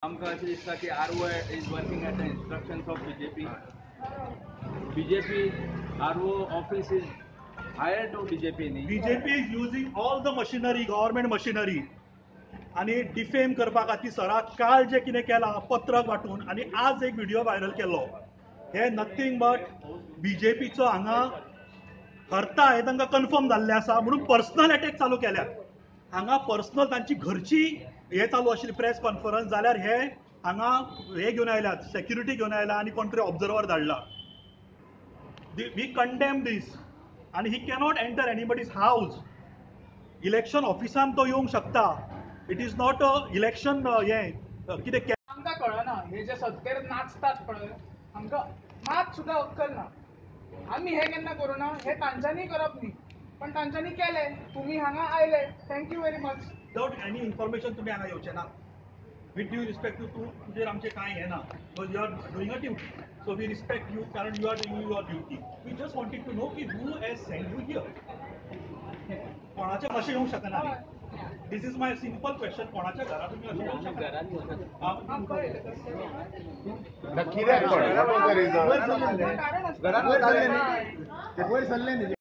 आमकां अशें दिसता की RO is working at the instructions of BJP. BJP RO office is hire to BJP न्ही. BJP is using all the machinery, government machinery आनी defame करपा खातीर सराक काल जें कितें केलां पत्रक वांटून आनी आज एक व्हिडिओ व्हायरल केल्लो, हे नथींग बट बीजेपीचो हांगा हरता हें तांकां कन्फर्म जाल्लें आसा म्हणून पर्सनल अटॅक चालू केल्यात. हांगा पर्सनल तांची घरची हे चालू आशिल्ली प्रेस कॉन्फरन्स, जाल्यार हे हांगा हे घेवन आयल्यात, सेक्युरिटी घेवन आयला आनी कोण तरी ऑब्जर्वर धाडला. We condemn दीस आनी he cannot enter anybody's house. Election ऑफिसान तो येवंक शकता. It is not a election हें कितें. आमकां कळना हे जे सत्तेर नाचतात पळय, आमकां मात सुद्दां अक्कल ना. आमी हे केन्ना करूना, हे तांच्यांनी करप न्ही, पण तांच्यांनी केलें. तुमी हांगा आयले, thank you very much. Without any information तुमी हांगा येवचे ना. विथ ड्यू रिस्पेक्ट टू तूं, तुजेर आमचें कांय हें ना, because you are doing a duty, so we respect you कारण you are doing your duty. We just wanted to know की who has send you here. कोणाच्या अशें येवंक शकना न्ही. This is my simple question. कोणाच्या घरा तुमी अशें येवंक शकना? आमकां कळयलें. कित्याक पण? कारण आसता. वयर सरले न्ही.